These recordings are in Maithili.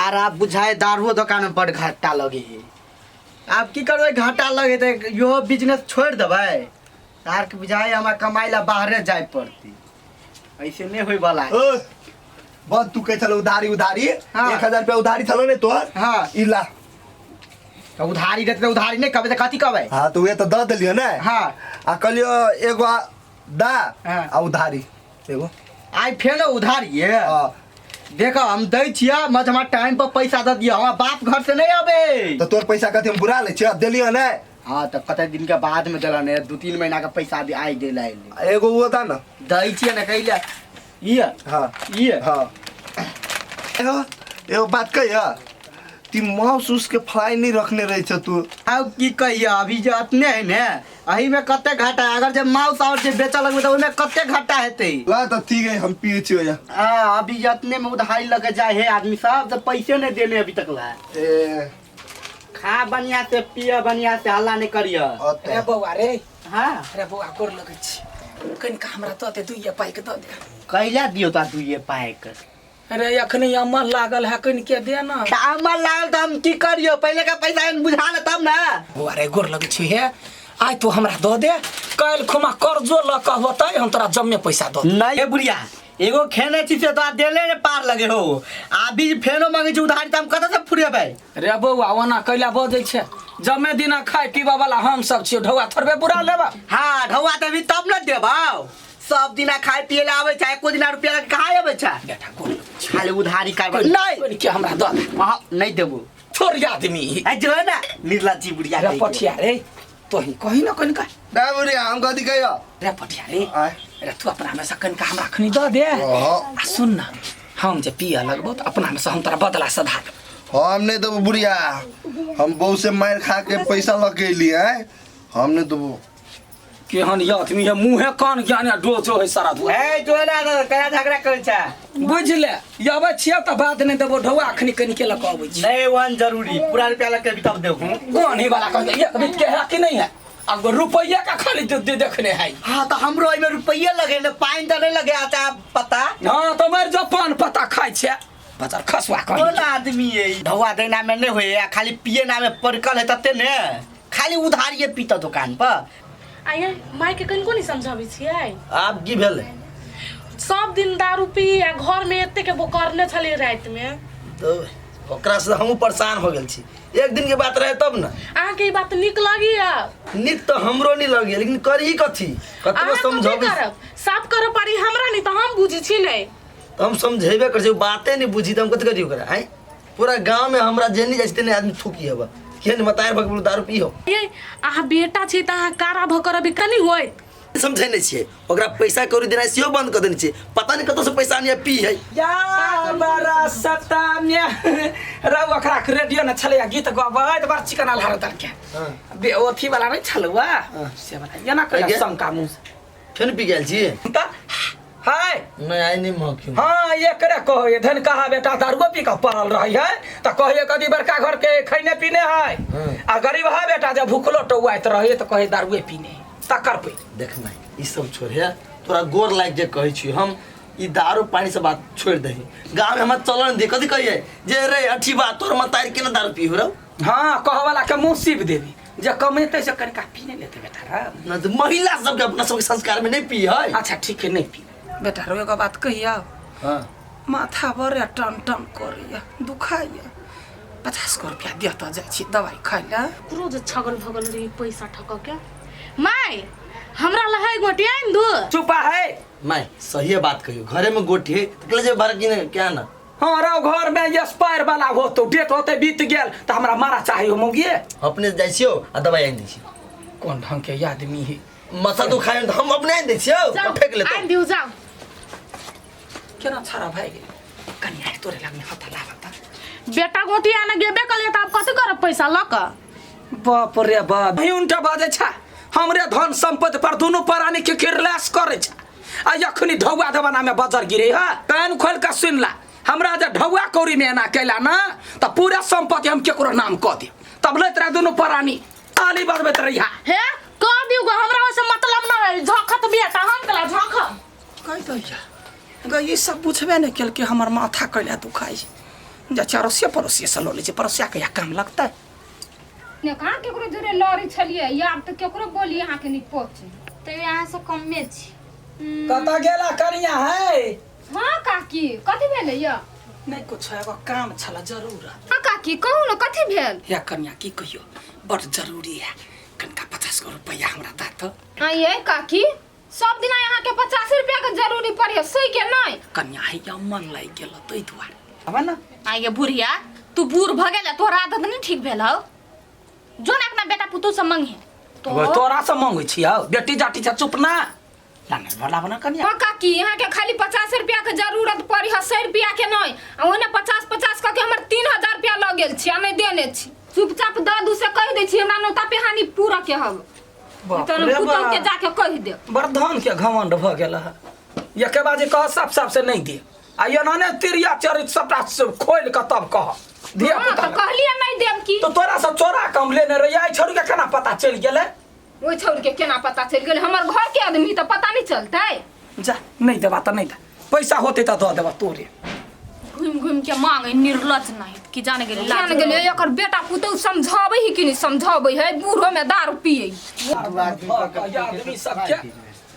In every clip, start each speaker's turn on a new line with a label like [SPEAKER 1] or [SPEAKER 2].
[SPEAKER 1] यार आप बुझाए दारुओ दुकान में बड़ घाटा लगे है। आब की करबै, घाटा लगे तऽ इहो बिजनेस छोड़ि देबै। यार के बुझाए हमरा कमाइ ला बाहरे जाय पड़तै, ऐसे नहीं होय वाला है।
[SPEAKER 2] ओ बस तू कहै छलो उधारी उधारी।
[SPEAKER 1] हाँ।
[SPEAKER 2] 1000 रुपया उधारी छलो ने तोहर।
[SPEAKER 1] हाँ।
[SPEAKER 2] ई ला।
[SPEAKER 1] तऽ उधारी देतै तऽ उधारी नहि कहबै तऽ कथी कहबै?
[SPEAKER 2] हाँ तो उहे तो दऽ देलियो ने।
[SPEAKER 1] हाँ।
[SPEAKER 2] आ कहलियो एगो दा।
[SPEAKER 1] हाँ।
[SPEAKER 2] आ उधारी एगो।
[SPEAKER 1] आइ फेर उधारी ये?
[SPEAKER 2] हाँ।
[SPEAKER 1] देखो हम दै छियै मत, हमरा टाइम पर पैसा दऽ दिअ, हमरा बाप घर से नहीं अबे।
[SPEAKER 2] तो तोर पैसा कथी हम बुरा लै छियै? देलियो ने।
[SPEAKER 1] हाँ तऽ कते दिन के बाद में देलन है, 2-3 महीना के पैसा दे आइ देला एलै।
[SPEAKER 2] एगो वो दा ना।
[SPEAKER 1] दै छियै ने कैला ये।
[SPEAKER 2] हाँ।
[SPEAKER 1] ये।
[SPEAKER 2] हाँ एगो एगो बात कहिया, ती माउस उस के फ्राई नहीं रखने रहे छ तू।
[SPEAKER 1] आब की कहिया, अभी जे अतने है ने एही में कते घाटा है। अगर जे माउस और जे बेचऽ लगबै तऽ ओहिमे कते घाटा हेतै।
[SPEAKER 2] ला तो ठीक है, हम पिए छियो या।
[SPEAKER 1] हाँ अभी जे अतने में उधारी लगे जाए है आदमी सब, तो पैसे नहीं देने अभी तक ला।
[SPEAKER 2] ए
[SPEAKER 1] खा बढ़िया से, पिय बढ़िया से, हल्ला नहीं करिय।
[SPEAKER 2] अते।
[SPEAKER 3] रे बौआ रे।
[SPEAKER 1] हाँ।
[SPEAKER 3] रे बौआ गोर लगै छी, कनिका हमरा दऽ दे दुइये पाइ के दऽ दे।
[SPEAKER 1] कैला दियौ ता दुइये पाइ के?
[SPEAKER 3] अरे अखनी अमल लागल है, कनिके दे ना।
[SPEAKER 1] तऽ अमल लागल तऽ हम की करियौ, पहिले का पैसा एहन बुझा ले तब ना।
[SPEAKER 3] बौआ रे गोर लगै छी हे, आइ तू हमरा दऽ दे, काल्हि खुमा कर्जो लऽ कऽ होतै हम तोरा जम्मे पैसा दऽ देब।
[SPEAKER 1] नहीं हे बुढ़िया, एगो खेने छी से तोरा देले ने पार लगे हो, अभी फेनो मांगे छी उधारी तऽ हम कतऽ से फुरेबै?
[SPEAKER 3] रे बौआ ओना कैला बजै छै, जमे दिना खाय पीबऽ वाला हम सब छियौ, ढौआ थोड़बे बुरा लेबा।
[SPEAKER 1] हाँ ढौआ देबी तब न देबौ, सब दिना खाय पिए ला आबै छै, एको दिना रुपया लऽ कहाँ आबै छै?
[SPEAKER 3] बेटा गोर लगै छी।
[SPEAKER 1] खाली उधारी करबै नहीं।
[SPEAKER 3] कनिके हमरा दऽ दे।
[SPEAKER 1] अहाँ नहीं देबो।
[SPEAKER 3] छोड़ आदमी।
[SPEAKER 1] आ जो ना निर्लज्जी बुढ़िया
[SPEAKER 3] रे
[SPEAKER 1] कहि के।
[SPEAKER 3] पठिया रे, तोही कही न कनिका।
[SPEAKER 2] ना बुढ़िया हम कथी कहियो?
[SPEAKER 3] रे पठिया रे।
[SPEAKER 2] आय।
[SPEAKER 3] रे तू अपना में से कनिका हमरा अखनी दऽ दे।
[SPEAKER 2] अहाँ।
[SPEAKER 3] आ सुन न, हम जे पियऽ लगबौ तऽ अपना में से हम तोरा बदला सधा देबौ।
[SPEAKER 2] हम नहीं देबो बुढ़िया, हम बहू से मार खा के पैसा लऽ के एली है, हम नहीं देबो।
[SPEAKER 3] केहन ये आदमी है, मुँहे कान ज्ञान है, डोजो है सारा धुआ।
[SPEAKER 1] ए जो ना ना, कया झगड़ा करै छै?
[SPEAKER 3] बुझ ले, ये अबै छियै तऽ बात नहि देबो, ढौआ अखनी कनिके लऽ कऽ अबै छी।
[SPEAKER 1] नहीं वन जरूरी, पूरा रुपया लऽ के अभी तब देबो।
[SPEAKER 3] कौन ही वाला कहै एक बीत के है कि नहीं है, अब रुपैया का खाली दे देखने है।
[SPEAKER 1] हाँ तो हमरो एहिमे रुपैया लगे ने, पानि तऽ नहीं लगे आता पता।
[SPEAKER 3] हाँ तो मर जो पान पता खाइ छै बाजार खसुआ कहीं।
[SPEAKER 1] कोन आदमी है ई? ढौआ देना में नहीं होए, खाली पिए ना में पड़कल है तते ने, खाली उधारिये पीता दुकान पर।
[SPEAKER 4] आइए माय के कनिको नहीं समझाबै छियै?
[SPEAKER 5] आब की भेलै?
[SPEAKER 4] सब दिन दारू पी आ घर में एते के बोकरने छलियै राति में।
[SPEAKER 5] तो ओकरा से हमहूँ परेशान हो गेल छी, एक दिन के बात रहे तब ना।
[SPEAKER 4] अहाँके ई बात नीक लगैया?
[SPEAKER 5] नीक तऽ हमरो नहीं लगैया, लेकिन करी कथी? कतबो
[SPEAKER 4] अहाँ कथी
[SPEAKER 5] समझेबै
[SPEAKER 4] करब, साफ करऽ पड़ी हमरा, नहीं तऽ हम बुझै छी नहीं।
[SPEAKER 5] तऽ हम समझेबे करै छी, ओ बाते नहीं बुझी तऽ हम कथी करी ओकरा? आँय पूरा गाँव में हमरा जे नहीं जाइ छै तेने आदमी थूकी हबा, किया नहीं मतार भग दारू पी हो।
[SPEAKER 4] ये अहाँ बेटा छी तऽ अहाँ कारा भऽ कऽ रहबै कनी होइत।
[SPEAKER 5] समझै नहीं छियै, ओकरा पैसा कौड़ी देनाइ सेहो बंद कऽ देने छियै, पता नहीं कतऽसँ पैसा आनिए पी है।
[SPEAKER 3] या बड़ा सतान्य रौ, ओकरा के रेडियो ने छलैया गीत गबैत बड़ चिकन आल्हार दर के। बे ओथी वाला नहीं छलुआ से वाला एना कहिया
[SPEAKER 5] आगे?
[SPEAKER 3] शंका मुँह से।
[SPEAKER 5] फेन पी गेल छी?
[SPEAKER 3] तऽ हाय
[SPEAKER 5] नहीं आइ नहीं महकी।
[SPEAKER 3] हाँ एकरे कहो धन कहा बेटा दारुओ पी कऽ पड़ल रही है तऽ कहिए कदी बड़का घर के खैने पीने है, आ गरीब है बेटा जब भूखलो टौआइत रहे तऽ कहे दारुए पीने है तकर पे।
[SPEAKER 5] देखना ई सब छोड़ है, तोरा गोर लाग जे कहै छी हम, ई दारू पानी से बात छोड़ दही, गाँव में हमरा चलन दे। कथी कहिए जे रे अठी बात तोर मतारी केना दारू पी हो रौ?
[SPEAKER 3] हाँ कह वाला के मुँह सीब देबी, जे कमेतै से कनिका पी नहि लेतै बेटा रे।
[SPEAKER 5] ना तऽ महिला सबके अपना सबके संस्कार में नहीं पी है।
[SPEAKER 3] अच्छा ठीक है नहीं पी बेटा रो, एगो बात कहिया?
[SPEAKER 5] हाँ।
[SPEAKER 3] माथा बड़े टन टन करैया, दुखाइया, 50 गो रुपया दिअ तऽ जाइ छी दवाइ खाइ लए।
[SPEAKER 4] रोज छगल भगल रही पैसा ठकऽ के। माय हमरा लहै गोटी आनि दू।
[SPEAKER 3] चुपा है
[SPEAKER 5] माय, सही बात कहियो, घरे में गोटी है तऽ कहले जे बाहर किने क्या ना।
[SPEAKER 3] हाँ रौ घर में एक्सपायर वाला होतो, डेट होते बीत गेल तऽ हमरा मारा चाही हो मौगिए।
[SPEAKER 5] अपने जाइ छियौ आ दवाइ आनि दै छियौ।
[SPEAKER 3] कोन ढंग के आदमी है?
[SPEAKER 5] माथा दुखाय तऽ हम अपने आनि दै छियौ,
[SPEAKER 4] जाउ,
[SPEAKER 5] फेंक लेतौ।
[SPEAKER 4] आनि दियौ जाउ।
[SPEAKER 3] केना छाड़ा भए गेल कनि आइ तोरे लगमे हता लाबता।
[SPEAKER 4] बेटा गोटी आने गेबे कलियै तऽ आब कथी करब पैसा लऽ कऽ?
[SPEAKER 3] बाप रे बाप, ही उनटा बाजै छै, हमरे धन संपत्ति पर दुनू प्राणी के किरलास करै छै, आ अखनी ढौआ जमाना में बजर गिरे है। कान खोल के सुन ला, हमरा जे ढौआ कौड़ी में एना कैला ना तऽ पूरा संपत्ति हम केकरो नाम कऽ देब, तब लैत रह दुनू प्राणी ताली बजबैत रहिहा।
[SPEAKER 4] हे कऽ दियौ गो, हमरा ओहिसँ मतलब न है, झखत बेटा हम केला झखब।
[SPEAKER 3] कहि दैया गई, ई सब बुझबे नहि केलकै हमर माथा कैला दुखाइ। जा अड़ोसिया पड़ोसिया से लऽ लै छै, पड़ोसिया के काम लगतै।
[SPEAKER 6] ने कहाँ केकरो जोरे लड़ै छलियै, आब तऽ केकरो बोली अहाँके नहि पहुँचे।
[SPEAKER 4] तैयो अहाँ से कमे छी।
[SPEAKER 3] कतऽ गेला कनिया है?
[SPEAKER 6] हाँ काकी, कथी भेलै या?
[SPEAKER 3] नहीं कुछ, एगो काम छला जरूर।
[SPEAKER 6] हाँ काकी, कहू ने कथी भेल?
[SPEAKER 3] या कनिया की कहियो, बड़ जरूरी है, कनिका 50 गो रुपया हमरा दे तो।
[SPEAKER 6] हाँ ये काकी, सब दिन अहाँ के 50 रुपया के जरूरी पड़े सही के नहीं?
[SPEAKER 3] कनिया है या मन लागि गेल तै दुआरे। आबे ना।
[SPEAKER 4] आ ये बुढ़िया, तू बूढ़ भ गेल, तोहर आदत नहीं ठीक भेल हौ। जो ना अपना बेटा पुतोह से मंगे।
[SPEAKER 3] तो तोरा से मंगे छी हौ, बेटी जाटी छ चुप ना। लाने वाला बना कनिया।
[SPEAKER 6] हाँ काकी, यहाँ के खाली 50 रुपया के जरूरत पड़ी है, 100 रुपया के नहीं। आ ओने 50-50 कह के हमर 3000 रुपया लग गेल छी, आ नहीं देने छी। चुपचाप दऽ दू से कहि दै छी, हमरा नौता पेहानी पूरा के हब। तहन पुतोह के जाके कहि दे।
[SPEAKER 3] बड़ धन के घमंड भ गेल है। एके बाजी कह साफ साफ से नहीं दे। आ एना ने तिरिया चरित सबटा खोलि के तब कह। धिया पुता
[SPEAKER 6] तो कहलिए नहीं देब की।
[SPEAKER 3] तो तोरा से चोरा कम लेने रहियै, आई छोरी के केना पता चलि गेलै?
[SPEAKER 6] ओहि छौरी के केना पता चलि गेलै? हमर घर के आदमी तऽ पता नहीं चलतै।
[SPEAKER 3] जा नहीं देबा तऽ नहीं दे, पैसा होते तऽ दऽ देबा तोरे।
[SPEAKER 4] घुमि घुमि के मांगे निर्लज नहीं कि जाने गेलै,
[SPEAKER 6] जान गेलै एकर बेटा पुतोह समझाबै है कि नहीं समझाबै है, बूढ़ो में दारू पियै।
[SPEAKER 3] आदमी सबके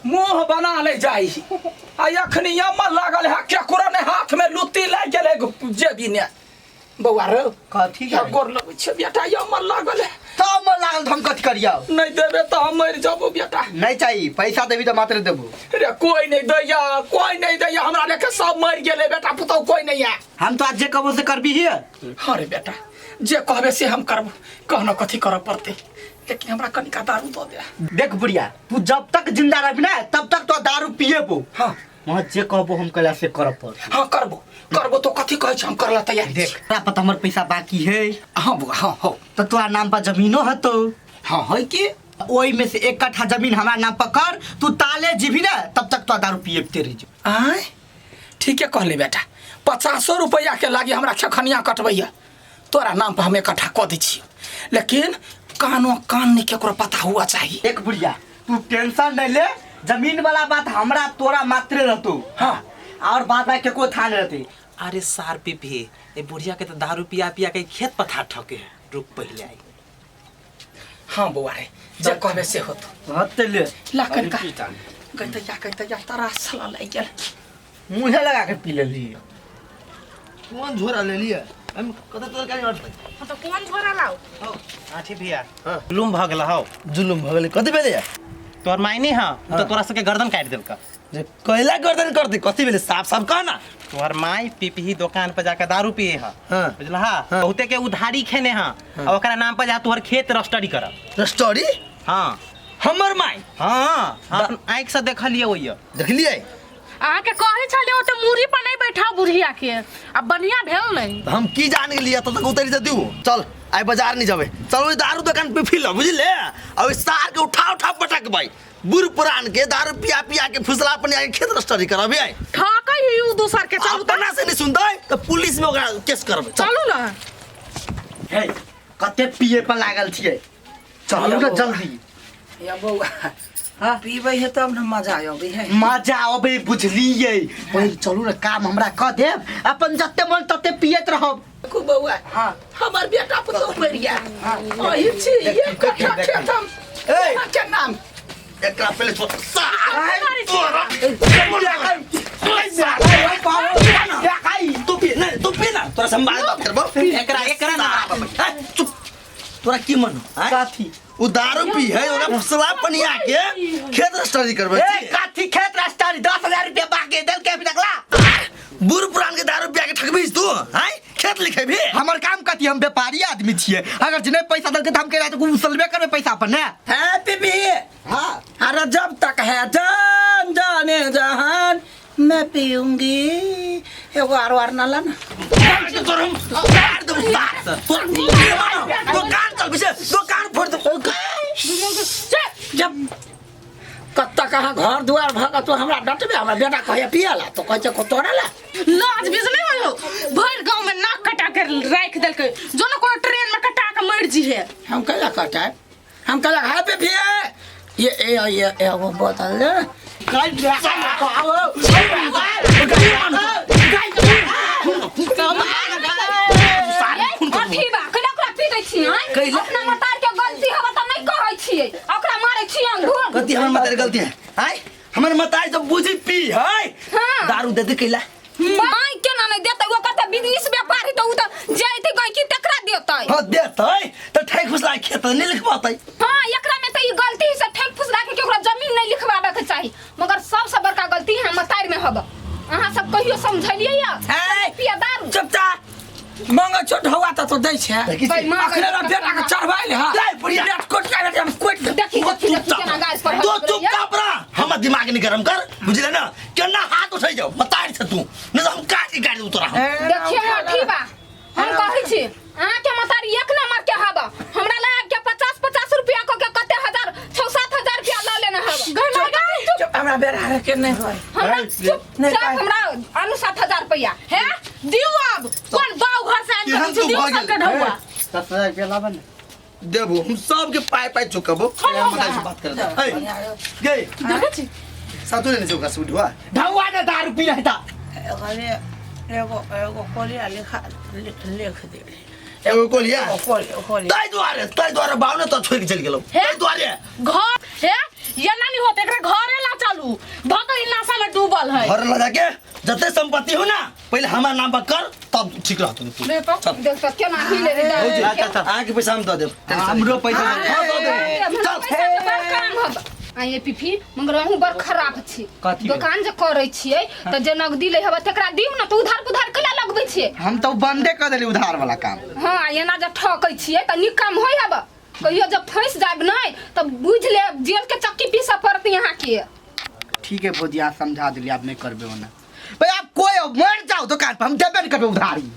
[SPEAKER 3] मुंह बना ले जाई। आ अखनी अम्मा लागल है केकरो ने हाथ में लुत्ती लागि गेलै जेबी ने। बौआ रे
[SPEAKER 1] कथी
[SPEAKER 3] गोर लगै छै बेटा, अम्मा लागल है।
[SPEAKER 1] तो अम्मा लागल हम कथी करियौ?
[SPEAKER 3] नहीं देबे तो हम मरि जाबो बेटा।
[SPEAKER 1] नहीं चाहिए पैसा देबी तो मात्र देबो।
[SPEAKER 3] रे कोई नहीं दैया, कोई नहीं दैया, हमरा लेके सब मरि गेलै बेटा पुतोह, कोई नहीं है।
[SPEAKER 1] हम तो आज जे कहबो से करबी ही।
[SPEAKER 3] हाँ रे बेटा, जे कहबे से हम करबो, कहनो कथी करऽ पड़तै, लेकिन हमरा कनिका दारू दऽ दे।
[SPEAKER 1] देख बुढ़िया, तू जब तक जिंदा रहबी ना तब तक तो दारू पिएबो।
[SPEAKER 3] हाँ
[SPEAKER 1] वहाँ जे कहबो हम कला से करऽ पड़तै।
[SPEAKER 3] हाँ करबो करबो, तो कथी कहै छै हम करला तैयार।
[SPEAKER 1] देख तोरा पता हमर पैसा बाकी है।
[SPEAKER 3] हाँ बुआ, हाँ हो।
[SPEAKER 1] तो तोरा नाम पर जमीनो हतो।
[SPEAKER 3] हाँ है कि
[SPEAKER 1] ओहि में से 1 कट्ठा जमीन हमरा नाम पर कर, तू ताले जीबी ना तब तक तो दारू पिएबते रहि जो।
[SPEAKER 3] आय ठीके कहले बेटा, 50 रुपया के लागी हमरा खेखनिया कटबैया, तोरा नाम पर हम 1 कट्ठा कऽ दै छियौ, लेकिन कानो कान नहीं केकरो पता हुआ चाहिए।
[SPEAKER 1] एक बुढ़िया तू टेंशन नहीं ले, जमीन वाला बात हमरा तोरा मात्रे रहतो।
[SPEAKER 3] हाँ
[SPEAKER 1] और बात बात केको था नहीं रहते।
[SPEAKER 7] अरे सार पीपी, ए बुढ़िया के तो दारू पिया पिया के खेत पथार ठके है, रुक पहले आई।
[SPEAKER 3] हाँ बौआ रे, जे कहबे से होतो।
[SPEAKER 1] हते ले
[SPEAKER 3] ला कनका कहते या कहते या तारा साला लागि गेल,
[SPEAKER 1] मुँहे लगा के पी लेली।
[SPEAKER 5] कौन झोरा ले लिया? हम कत तरकारी अटलै।
[SPEAKER 4] हाँ तो कौन झोरा लाओ?
[SPEAKER 7] आठी भैया जुलुम भ गेल हौ।
[SPEAKER 5] जुलुम भ गेलै कथी भेलै?
[SPEAKER 7] तोहर मायने हां तो तोरा सबके गर्दन काटि देलक।
[SPEAKER 5] जे कैला गर्दन कर दे, कथी भेलै साफ साफ कह ना।
[SPEAKER 7] तोहर माई पीपही दुकान पर जाके दारू पिए हा, बुझलहा?
[SPEAKER 5] हाँ।
[SPEAKER 7] बहुते के उधारी खेने हा, आ ओकरा नाम पर जा तोहर खेत रजिस्ट्री करब।
[SPEAKER 5] रजिस्ट्री?
[SPEAKER 7] हां
[SPEAKER 5] हमर माई?
[SPEAKER 7] हां हम आँख से देखलिए ओइया।
[SPEAKER 5] देखलिए?
[SPEAKER 4] अहाँ के कहै छलियै ओते मूड़ी पर नहीं बैठा बुढ़िया के, आ बढ़िया भेल नहीं।
[SPEAKER 5] हम की जान गेलियै तब तक उतरि जतियौ। चल आइ बाजार नहीं जाबे, चल ओइ दारू दुकान पे फिल बुझले, आ ओइ सार के उठा उठा पटकबै, बूढ़ पुरान के दारू पिया पिया के फुसला पनिया के खेत रजिस्ट्री करबै। आइ
[SPEAKER 4] ठकै ही उ दूसर के। चलू
[SPEAKER 5] अपना से नहीं सुनतै तऽ पुलिस में ओकरा केस करबै।
[SPEAKER 4] चलू ना।
[SPEAKER 1] हे कते पिए पर लागल छियै, चलू ना जल्दी।
[SPEAKER 3] या बौआ
[SPEAKER 1] हाँ?
[SPEAKER 3] पीबै है तब ने मजा अबै है।
[SPEAKER 1] मजा अबै बुझलियै, पहिले चलू ना काम हमरा कऽ देब, अपन जते मन तते पियत रहब।
[SPEAKER 3] देखू बौआ,
[SPEAKER 1] हाँ
[SPEAKER 3] हमर बेटा पुतोह मरि गेल, अही छी 1 कट्ठा खेत हम
[SPEAKER 5] ए
[SPEAKER 3] के नाम
[SPEAKER 5] एकरा पहिले छोड़ सार तोरा तू पी नहीं, तू पी ना, तोरा संभाल बात करबो।
[SPEAKER 7] एकरा एकरा ना
[SPEAKER 5] चुप, तोरा की मन
[SPEAKER 1] कथी?
[SPEAKER 5] उ दारू पी है ओकरा फुसला पनिया के खेत रजिस्ट्री करबै।
[SPEAKER 1] ए कथी खेत रजिस्ट्री? 10,000 रुपया बाकी देल के अभी तकला।
[SPEAKER 5] बूढ़ पुरान के दारू पिया के ठकबीस तू? हैं खेत लिखेबी?
[SPEAKER 1] हमर काम कथी? हम व्यापारी आदमी छियै, अगर जे नहीं पैसा देलकै तऽ हम केना तऽ उसलबे करबै पैसा अपन ने।
[SPEAKER 3] है पीपी।
[SPEAKER 1] हाँ
[SPEAKER 3] अरे जब तक है जान जाने जहान मैं पीऊंगी, एगो आर आर ना ला ना।
[SPEAKER 5] दुकान चल पीछे, दुकान फोड़ दे।
[SPEAKER 3] जब कत्ता कहाँ घर दुआर भगा तो हमरा डटबे, हमरा बेटा कहे पियला तो कहै छै तोरा ला।
[SPEAKER 4] लाज बीज नहीं होय हो, भरि गांव में नाक कटा के राख देलकै, जो न कोनो ट्रेन में कटा के मरि जीहे।
[SPEAKER 3] हम कैला कटाए, हम कैला हाय पे पिए ये ए ये एगो बोतल ले।
[SPEAKER 6] छी आँय?
[SPEAKER 5] कैला?
[SPEAKER 6] अपना मतार के गलती हवा त नहीं कहै छियै आ ओकरा मारै छी अंगूर
[SPEAKER 5] कथी हमर मतारी गलती है आय हमर मतारी जब बुझी पी है
[SPEAKER 6] हाँ।
[SPEAKER 5] दारू दे दे कैला
[SPEAKER 6] माय केना नहीं देतै ओकर त बिजनेस व्यापारी त उ त जैते गैकी तकरा देतै
[SPEAKER 5] हाँ देतै त ठेक फुसला खेत नहीं लिखवातै
[SPEAKER 6] हाँ एकरा में त ई गलती से ठेक फुसला के ओकरा जमीन नहीं लिखवावे के चाही मगर सबसे बड़का गलती हम मतार में हब अहाँ सब कहियो समझलियै या
[SPEAKER 3] ए,
[SPEAKER 6] पिया दारू
[SPEAKER 3] चुपचाप मंगे छोट हवा त तो दै छै
[SPEAKER 5] देखी छी।
[SPEAKER 6] भाई, मांगे
[SPEAKER 3] अखने बेटा के चढ़वाइल है
[SPEAKER 5] ले, बुढ़िया।
[SPEAKER 3] पेट कोट के हम कोट दे
[SPEAKER 6] देखी
[SPEAKER 5] तो
[SPEAKER 6] देखी देखी केना गाछ पर
[SPEAKER 5] तो चुपचाप रह हमर दिमाग नहीं गरम कर बुझले ना केना हाथ उठै जाओ मतारी छ तू नहीं तो हम काट के गाड़ी उतरा हम
[SPEAKER 6] देखिए हम ठीक बा हम कहै छी अहाँ के मतारी एक नंबर के हब हमरा लग के 50 50 रुपया क के कते हजार 6 7 हजार रुपया ल लेने हब
[SPEAKER 3] चुप हमरा बेरा के नहीं होय
[SPEAKER 6] हमरा चुप
[SPEAKER 3] नहीं,
[SPEAKER 6] चाप
[SPEAKER 3] काहे?
[SPEAKER 6] हमरा आलू 7000 रुपया
[SPEAKER 4] हे दिउ अब कोन बाऊ घर से आनि
[SPEAKER 5] केहन
[SPEAKER 4] के
[SPEAKER 5] तू
[SPEAKER 4] दिउ
[SPEAKER 5] भऽ
[SPEAKER 4] सबके
[SPEAKER 5] गेल?
[SPEAKER 4] ढौआ
[SPEAKER 1] 10000 रुपया लाबऽ ने
[SPEAKER 5] देबो हम सबके पाई पाई चुकबो
[SPEAKER 4] छोड़ो
[SPEAKER 5] मतारी से बात कर दे ए गई
[SPEAKER 4] देखै छी
[SPEAKER 5] सातु लेने छै ओकरा से उठवा
[SPEAKER 1] ढौआ ने दारू पी रहता
[SPEAKER 8] एगो एगो एगो कोलिया लिखा लिख लिख दे
[SPEAKER 5] एगो कोलिया
[SPEAKER 8] एगो कोलिया कोलिया
[SPEAKER 5] ताहि दुआरे बाऊ ने तो छोड़ के चल गेलो
[SPEAKER 4] हे?
[SPEAKER 5] ताहि दुआरे
[SPEAKER 4] घर हे ये ना नहीं होते एकरा घरे ला चलू धक ई नशा में डूबल है
[SPEAKER 5] घर लगा के जते संपत्ति हो ना पहले हमार नाम पर कर तब ठीक रहतो तू
[SPEAKER 6] देख तो केना हिले रे
[SPEAKER 5] भौजी,
[SPEAKER 1] अच्छा, अच्छा।
[SPEAKER 5] अहाँके पैसा हम दऽ देब
[SPEAKER 1] हमरो पैसा
[SPEAKER 5] हाँ, दऽ देब
[SPEAKER 6] चल पैसा के बड़ काम हब आ ये पिफी मगर अहूँ बड़ खराब छी
[SPEAKER 1] कथी भेल?
[SPEAKER 6] दोकान जे करै छियै तऽ जे नगदी लै हब तकरा दियौ ने तऽ उधार पुधार कैला लगबै छियै
[SPEAKER 1] हम तो बंदे कर देली उधार वाला काम
[SPEAKER 6] हाँ एना जे ठकै छियै तऽ नीक काम होइ हब कहियो जब फंसि जायब नहि तऽ बुझि लेब जेल के चक्की पीसऽ पड़त अहाँके
[SPEAKER 1] ठीक है भौजी आप समझा दिली आप नहीं करबे ओना भाई आप कोई हो, मर जाओ दुकान पर हम देबे नहीं करबे उधारी